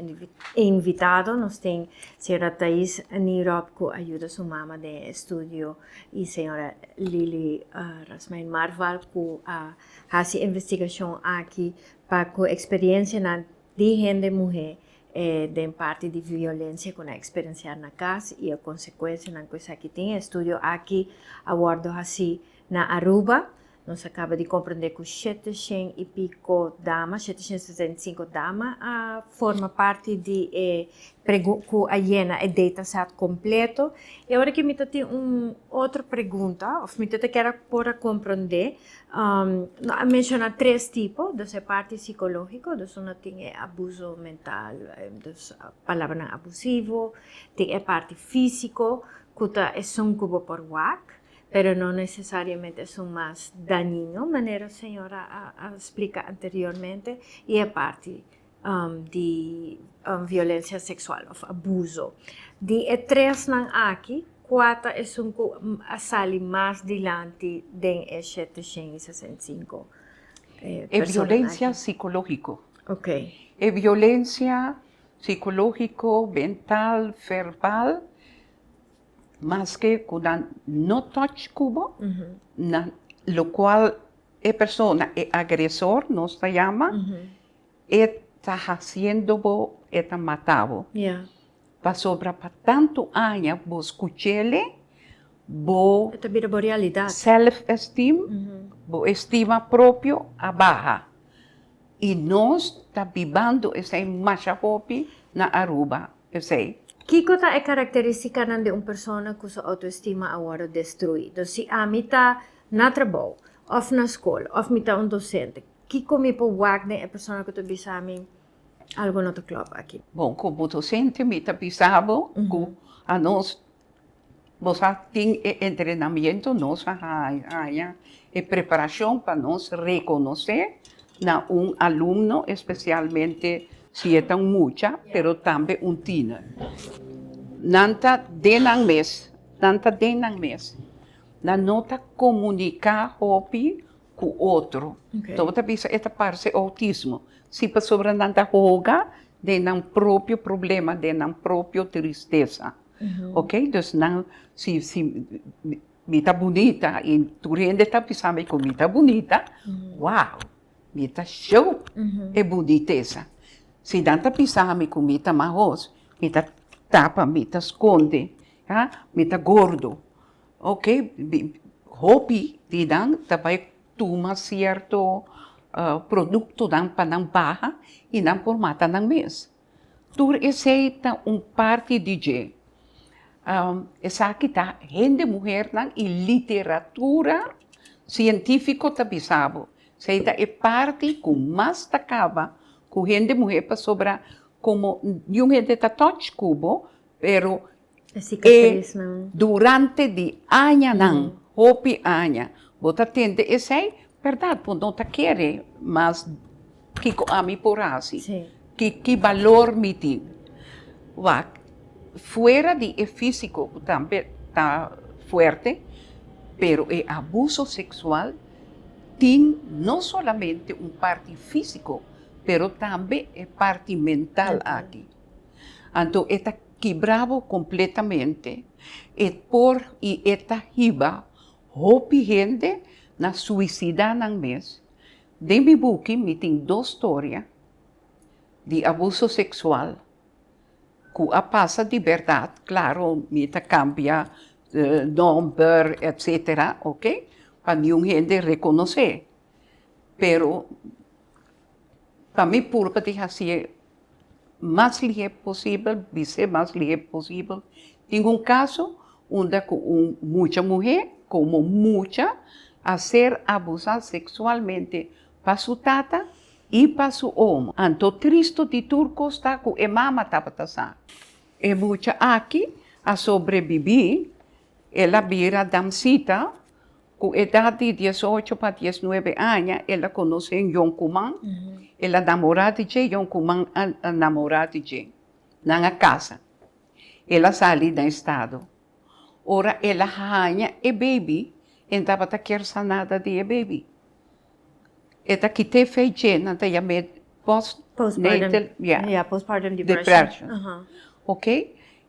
invitado. Nos tin señora Thais Nierop cu a yuda su mama den e estudio y señora Lily Rasmijn Marval cu a haci investigacion aki pa cu experiencianan di hende muhe den parti di violencia cu nan a experiencia na cas y e consecuencianan cu esaki tin. E estudio aki a wordo haci na Aruba. Nos a kaba di komprendé ku 700 i piko dama, 765 dama a forma parti di e ku a yena e dataset kompleto. I awor aki mi ta tin un otro pregunta, òf mi ta ta kier a por a komprendé. No a menshoná tres tipo, dus e parti sikológiko, dus unda tin e abuso mental, dus palabranan abusivo, tin e parti físiko ku ta esun ku bo por wak. Pero no necesariamente esun mas dañino, manera señora a splica anteriormente, y e parti di violencia sexual of abuso. Di e tresnan aki, cua ta esun cu a sali mas dilanti den e 765 personanan aki? E violencia psicologico. E violencia psicologico, mental, verbal. Maske ku nan no touch ku bo, nan lokual e persona, e agresor nos ta yama, e ta hasiendo bo, e ta mata bo. Pasobra pa tantu aña bo skuch'el, bo E ta bira bo realidat. Self esteem, bo estima propio a baha. I nos ta bibando esei masha hopi na Aruba, esei. Kiko ta e karakteristikanan di un persona ku su outoestima a wòrdu destruí? Dus si ami ta na trabou òf na skol òf mi ta un dosente, kiko mi por wak den e persona ku ta bisa mi algu no ta klòp aki? Bon, komo dosente mi ta bisa bo ku anos Bo sa tin e entrenamiento, nos a haña e preparacion pa nos reconoce na un alumno, especialmente si e ta un mucha, pero tambe un tiener. Nan ta den nan mes, nan ta den nan mes. Nan no ta comunica hopi cu otro. Bo ta bisa e ta parce autismo. Si pasobra nan ta hoga den nan propio problema, den nan propio tristesa. Ok, dus nan si si mi ta bunita y tur hende ta bisa mi cu mi ta bunita, wow, mi ta show e bunitesa. Si nan ta bisa mi cu mi ta mahos, mi ta tapa, mi ta sconde, ya, mi ta gordo. Ok, hopi di nan ta bay tuma cierto productonan pa nan baha y nan por mata nan mes. Tur esei ta un parti di dje. Esaki ta hende muhernan i literatura sientífiko ta bisa bo. Esei ta e parti ku mas ta kaba ku hende muher pasobra komo niun hende ta touch ku bo, pero E durante di añanan, hopi aña, bo ta tende esei, bèrdat bo no ta kere mas kiko ami por hasi, ki ki balor mi tin. Wak, fuera di e físiko ku tambe ta fuerte, pero e abuso seksual tin no solamente un parti físiko, pero tambe e parti mental aki. Anto e ta kibra bo kompletamente, e por i e ta hiba hopi hende na suisidá nan mes. Den mi buki mi tin dos storia di abuso seksual ku a pasa di bèrdat, klaro mi ta kambia nòmber etsetera oke, pa niun hende rekonosé, pero pa mi purba di hasié mas lihé posibel, bis'é mas lihé posibel. Tin un kaso unda ku un mucha muhé komo mucha a ser abusá seksualmente pa su tata i pa su omo. Anto tristu di tur kos ta ku e mama tabata sa. E mucha aki a sobrebibí, el a bira damsita. Ku edat di diesocho pa diesnuebe aña el a konosé un yonkuman, el a namorá di dje, yonkuman a namorá di dje. Nan a kasa. El a sali na estado. Ora el a haña e beibi, e no tabata kier sa nada di e beibi. E ta kit'é fe dje, nan ta yam'é postnatal depression. Ok,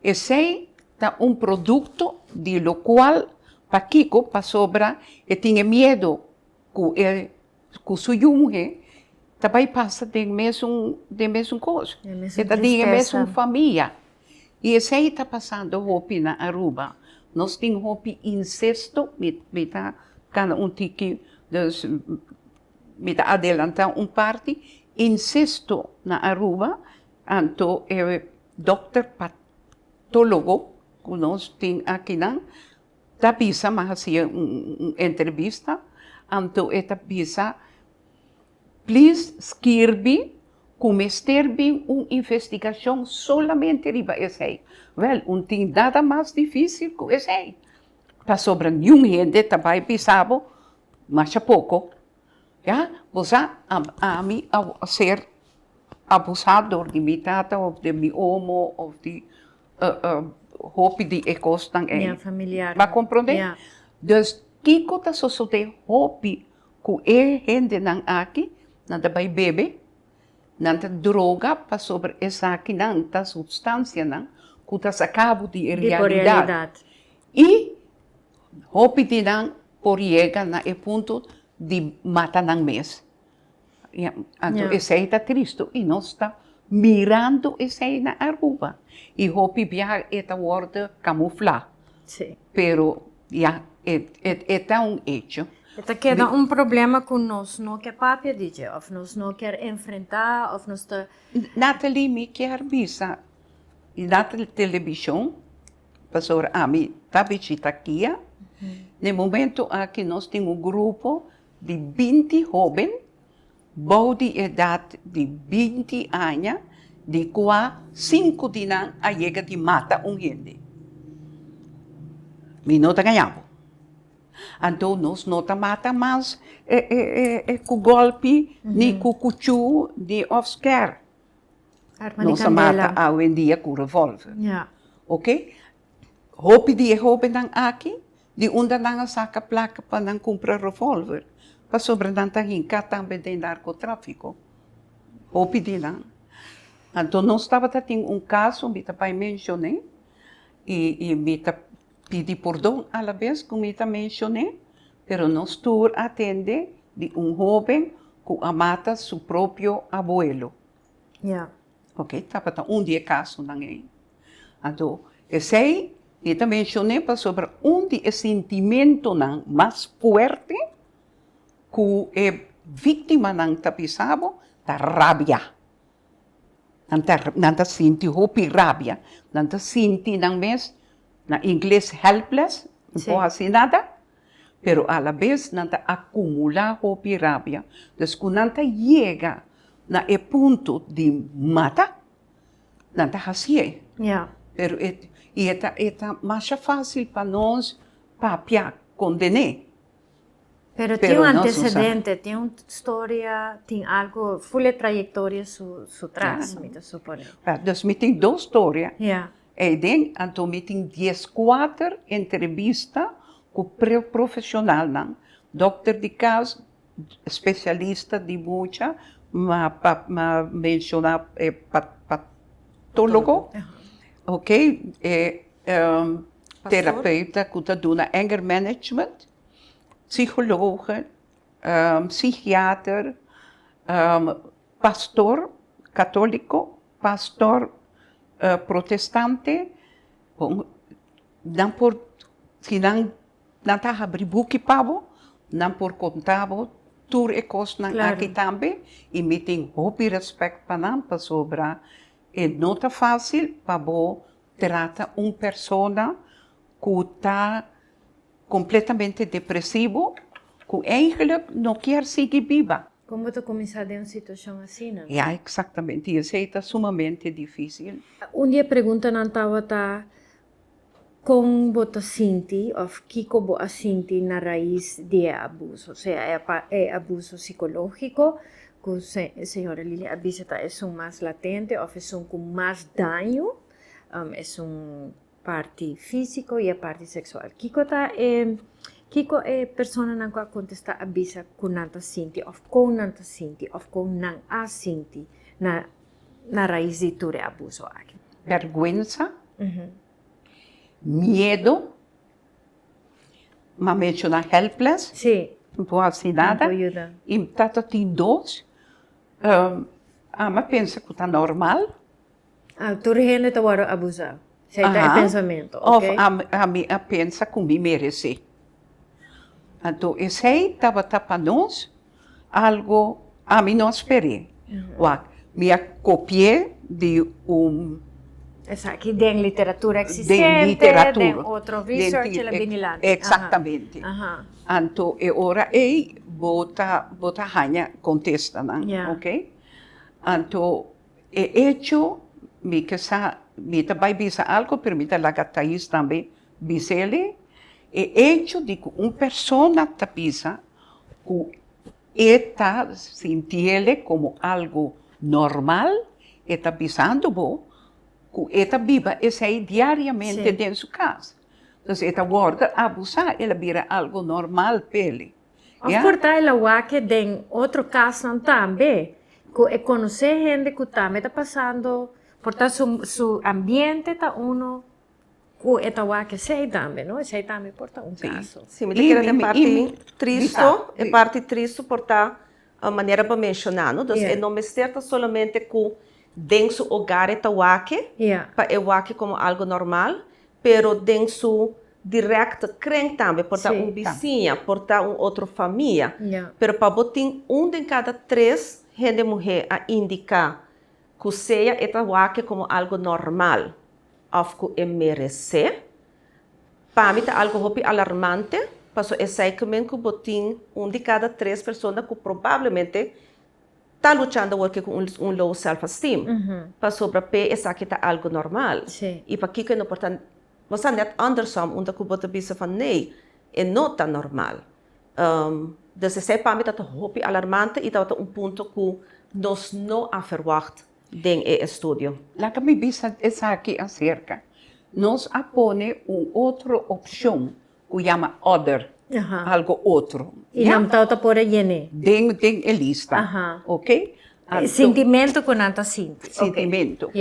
esei ta un produkto di lokual pakiko pasobra e tin e miedu ku e ku su yu muhé ta bai pasa den mesun den mesun kos, e ta den e mesun famia. I esei ta pasando hopi na Aruba. Nos tin hopi insesto, mi mi ta kana un tiki, dus mi ta adelantá un parti, insesto na Aruba, anto e dòkter patólogo ku nos tin akinan ta bisa, mi a hasi un entrevista, anto e ta bisa, Please skirbi ku mester bin un investigashon solamente riba esei. Wèl, un tin nada mas difísil ku esei. Pasobra niun hende ta bai bisa bo masha poko. Ya, bo sa, ami a ser abusá dor di mi tata òf di mi omo òf di hopi di e kosnan ei. Ya, familiar. Bo a komprondé? Dus, kiko ta sosodé hopi Ku e hendenan aki, nan ta bai bebe, nan ta droga pasobra esakinan ta supstansianan ku ta saka bo di e realidat. I hopi di nan por yega na e punto di mata nan mes. Anto esei ta tristu i nos ta mirando esei na Aruba. I hopi biaha e ta wòrdu kamuflá. Pero ya e ta un echo. E ta keda un problema ku nos no ke papia di dje òf nos no kier enfrentá òf nos ta. Nathalie, mi kier bisa na televishon pasobra ami ta bishita kia. Na e momento aki nos tin un grupo di binti hóben bou di edat di binti aña, di kua sinku di nan a yega di mata un hende. Mi no ta gaña bo. Anto nos no ta mata mas ku gòlpi, ni ku kuchú, ni òf skèr. Nos a mata awendia ku revòlver. Oke? Hopi di e hóbennan aki, di unda nan a saka plaka pa nan kumpra revolver? Pasobra nan ta hinká tambe den narkotráfiko. Hopi di nan. Anto nos tabata tin un kaso, mi ta bai menshon'é, i i mi ta pidi pordon alabes ku mi ta menshon'é, pero nos tur a tende di un hóben ku a mata su propio abuelo. Ok, tabata un di e kasonan ei. Anto, esei mi ta menshon'é pasobra un di e sintimentunan mas fuerte ku e víktimanan ta bisa bo ta rabia. Nan ta nan ta sinti hopi rabia, nan ta sinti nan mes, na ingles helpless, no por hasi nada, pero alabes nan ta akumulá hopi rabia. Dus ku nan ta yega na e punto di mata, nan ta hasié. Pero e i e ta e ta masha fásil pa nos papia, kondené. Pero tin un antecedente, tin un storia, tin algo, ful e trayectoria su su tras, mi ta supone. Dus mi tin dos storia. Eiden, anto mi tin dieskuater entrevista ku profesionalnan, dokter di kas, spesialista di mucha, ma pa ma menshoná e patólogo, ok, e terapeuta ku ta duna anger management, psicologe, psichiater, pastor katóliko, pastor protestante, bon, nan por, si nan nan ta habri buki pa bo, nan por konta bo tur e kosnan aki tambe, i mi tin hopi rèspèt pa nan pasobra e no ta fásil pa bo trata un persona ku ta Completamente depresivo cu eigenlijk no kier sigui biba. Con bo ta cuminsa den un situacion asina? Ya, exactamente. Y esey ta sumamente dificil. Un di e preguntanan tabata, Kon bo ta sinti òf kiko bo a sinti na rais di e abuso? Sea e abuso sikológiko, ku señora Lili a bisa ta esun mas latente òf esun ku mas daño, esun parti físiko i e parti seksual. Kiko ta e kiko e personanan ku a kontestá a bisa ku nan ta sinti òf kon nan ta sinti òf kon nan a sinti na na rais di tur e abuso aki? Bèrgwensa. Miedo, m'a menciona helpless, Sí. no por haci nada, No por yuda. y tata tin dos, ami a pensa cu ta normal. Ah, tur hende ta worde abusa, esey ta e pensamento, ok. Of ami a pensa cu mi merece. Anto esey tabata pa nos algo ami no a sper'é. Wak, mi a kopi'é di un. Esaki den literatura eksistente, Den literatura. Den otro research el a bini lanti. Eksaktamente. Anto e ora ei bo ta bo ta haña kontestanan, oke. Anto e echo mi ke sa, mi ta bai bisa algo pero mi ta laga Thais tambe Bis'el e echo di ku un persona ta bisa ku e ta sintiel komo algu normal, e ta bisando bo ku e ta biba esei diariamente den su kas. Entonces e ta wòrdu abusá, el a bira algu normal p'el. Òf por ta el a wak den otro kasnan tambe, ku e konosé hende ku tambe ta pasando, por ta su ambiente ta uno Ku e ta wak esei tambe, no? Esei tambe por ta un kaso. Sí, mi ta kere den parti tristu, e parti tristu por ta manera bo a menshoná, no? Dus e no mester ta solamente ku den su hogar e ta wak pa e wak komo algu normal, pero den su direkte kren tambe, por ta un bisiña, por ta un otro famia. Pero pa bo tin un den kada tres hende muhé a indiká ku sea e ta wak komo algu normal òf ku e meresé, pa mi ta algu hopi alarmante, pasobra esei ke men ku bo tin un di kada tres persona ku probablemente ta luchando awor ku un low self esteem, pasobra p'e esaki ta algu normal. I pakiko e no por ta, bo sa nèt andersom unda ku bo ta bisa van nee, e no ta normal. Dus esei pa mi ta hopi alarmante i tabata un punto ku nos no a verwagt den e estudio. Laga mi bisa esaki aserka. Nos a pone un otro opshon ku yama other, algo otro. I nan tabata por a yen'é. Den den e lista. Oke. E sintimentu ku nan ta sinti. Sintimentu.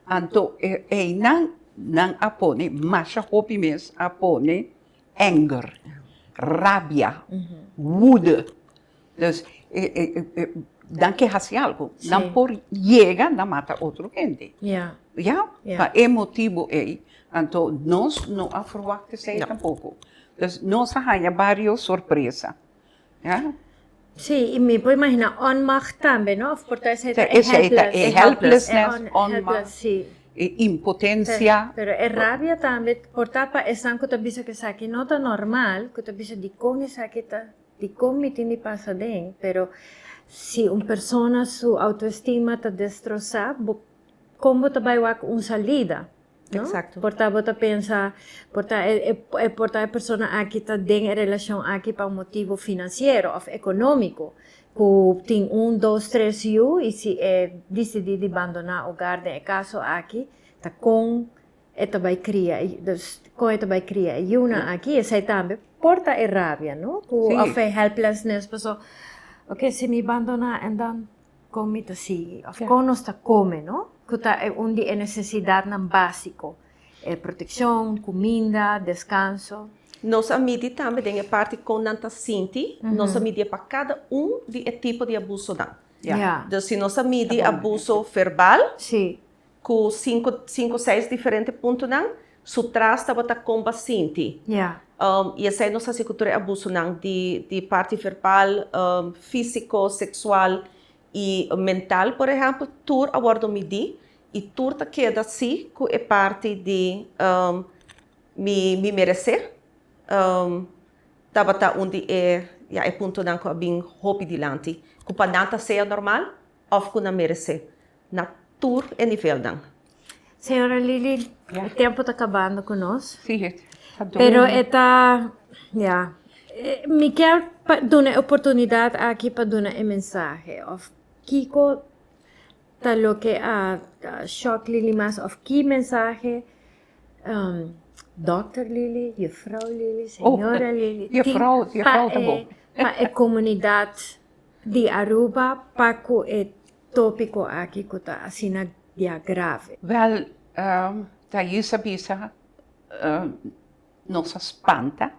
Anto einan nan a pone, masha hopi mes a pone anger, rabia, woede. Dus nan ke hasi algu, nan por yega na mata otro hende. Ya? Pa e motibu ei, anto nos no a ferwagt esei tampoko. Dus nos a haña varios sorpresa. Ya? Sí, i mi por imaginá onmacht tambe, no? Of por ta esei ta e Esei ta e helplessness, onmacht, e impotensia. Pero e rabia tambe por ta pa esnan ku ta bisa ku esaki no ta normal, ku ta bisa dikon esaki ta Dikon mi tin di pasa den? Pero si un persona su autoestima ta destrosá, bo kon bo ta bai wak un salida? No? Exacto. Por ta bo ta pensa, por ta e e por ta e persona aki ta den e relashon aki pa un motibu finansiero òf ekonómiko, ku tin un, dos, tres yu i si e disidí di bandoná hogar den e kaso aki, ta kon E ta bai kria e, dus kon e ta bai kria e yunan aki, esei tambe por ta e rabia, no? Ku òf e helplessness, paso oke si mi bandoná en dan kon mi ta sigui òf kon nos ta kome, no? Ku ta e un di e nesesidatnan básiko, e protekshon, kuminda, deskanso. Nos a midi tambe den e parti kon nan ta sinti, nos a midié pa kada un di e tipo di abusonan. Dus si nos a midi abuso verbal, Ku sinku sinku seis diferente puntonan, su tras tabata kon ba sinti. I esei nos hasi ku tur e abusonan di di parti verbal, físiko, seksual i mental por ehèmpel, tur a wòrdu midí i tur ta keda si ku e parti di mi mi meresé tabata un di e ya e puntonan ku a bin hopi dilanti ku pa nan ta sea normal òf ku nan meresé. Na tur e nivelnan. Señora Lili, e tempo ta kabando ku nos. Sí, ta duru. Pero e ta, ya, mi kier pa duna e oportunidat aki pa duna e mensahe òf kiko ta loke a shòk Lili mas òf ki mensahe Dòkter Lili, Juffrouw Lili, Señora Lili tin pa e pa e komunidat di Aruba pa ku e tópiko aki ku ta asina ya grave. Wèl, Thais a bisa nos a spanta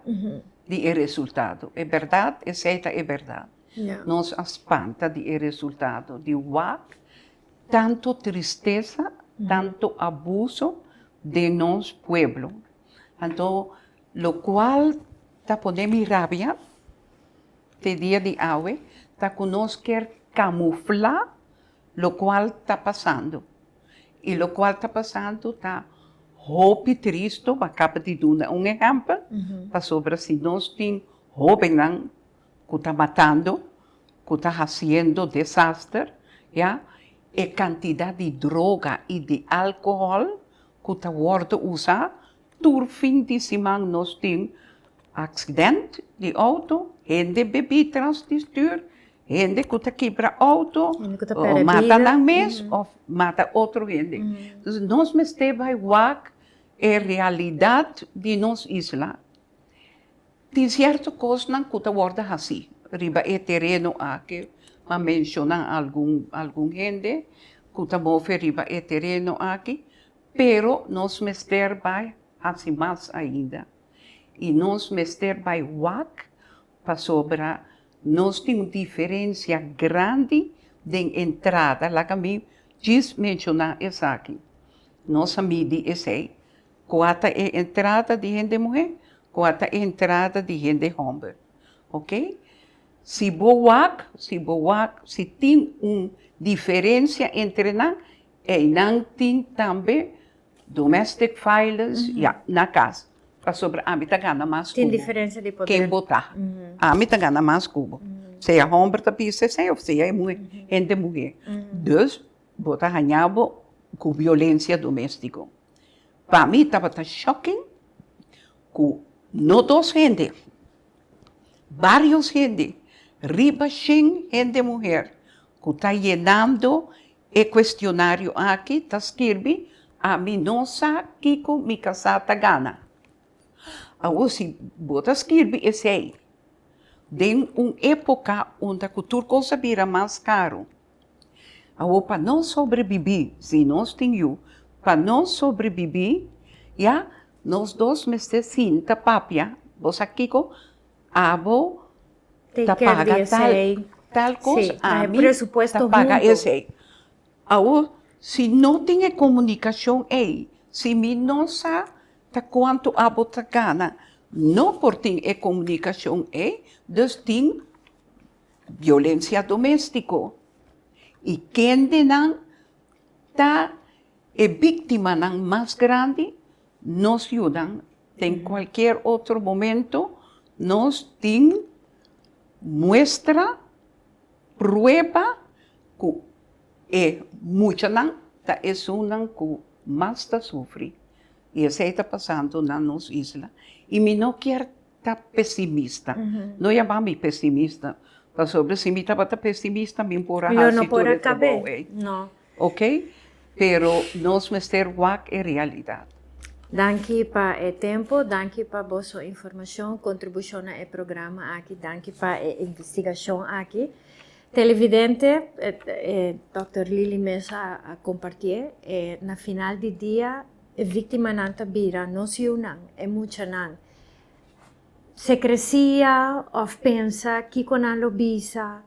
di e resultado. E bèrdat, esei ta e bèrdat. Nos a spanta di e resultado di wak tantu tristesa, tantu abuso den nos pueblo. Anto lokual ta pone mi rabia te dia di awe ta ku nos kier kamuflá lokual ta pasando. I lokual ta pasando ta hopi tristu, bo a kaba di duna un ehèmpel, pasobra si nos tin hóbennan ku ta matando, ku ta hasiendo desaster, ya, e kantidat di droga i di alkohòl ku ta wòrdu usá, tur fin di siman nos tin aksident di outo, hende bebí tras di stür, hende ku ta kibra outo, o mata nan mes òf mata otro hende. Entonces nos mester bai wak e realidat di nos isla. Tin sierto kosnan ku ta wòrdu hasí riba e tereno aki. M'a menshoná algun algun hende ku ta move riba e tereno aki, pero nos mester bai hasi mas ainda. I nos mester bai wak pasobra nos tin un diferensia grandi den entrada. Laga mi djis menshoná esaki. Nos a midi esei. Kua ta e entrada di hende muhé? Kua ta e entrada di hende hòmber? Oke? Si bo wak, si bo wak, si tin un diferensia entre nan, einan tin tambe domestic violence, ya, na kas. Pasobra ami ta gana mas ku Tin bo. diferensia di poder. Ken bo ta? Ami ta gana mas ku bo. Sea hòmber ta bisa esei òf sea e muhé, hende muhé. Dus, bo ta haña bo ku violensia doméstiko. Pa mi tabata shocking ku no dos hende, varios hende, riba shen hende muher ku ta yenando e kuestionario aki ta skirbi, ami no sa kiko mi kasá ta gana. Awor si bo ta skirbi esei den un époka unda ku tur kos a bira mas karu, Awor pa nos sobrebibí, si nos tin yu, pa nos sobrebibí, ya, nos dos mester sinta papia, bo sa kiko? Abo ta paga tal, tal kos, ami ta paga esei. Awor, si no tin e komunikashon ei, si mi no sa ta kuantu abo ta gana, no por tin e komunikashon ei, dus tin Violencia domestico y kendenan ta e victimanan mas grandi, nos yudan den cualkier otro momento, nos tin muestra, prueba cu e muchanan ta esunnan cu mas ta sufri y esey ta pasando na nos isla y mi no kier ta pesimista. No yama mi pesimista, pasobra si mi tabata pesimista mi por a hasi tur e trabou ei. Ok? Pero nos mester wak e realidat. Danki pa e tempo, danki pa boso informashon, kontribushon na e programa aki, danki pa e investigashon aki. Televidente, Dòkter Lily mes a kompartié, na final di dia e víktimanan ta bira nos yunan, e muchanan. Sekresia òf pensa kiko nan lo bisa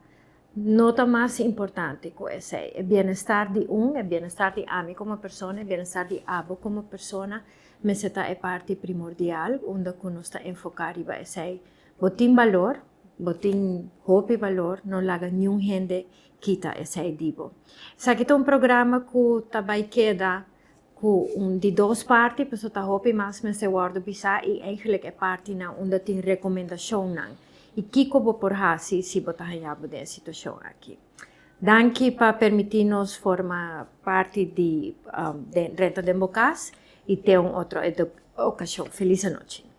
no ta mas importante ku esei. E bienestar di un, e bienestar di ami komo persona, e bienestar di abo komo persona mester ta e parti primordial unda ku nos ta enfoká riba esei. Bo tin balor, bo tin hopi balor, no laga niun hende kita esei di bo. Esaki ta un programa ku ta bai keda Ku un di dos parti, pasobra ta hopi mas mester wòrdu bisá i eigenlijk e partinan unda tin rekomendashonnan i kiko bo por hasi si bo ta haña bo den e situashon aki. Danki pa permití nos forma parti di Drenta den bo Kas i te un otro okashon. Felis anochi.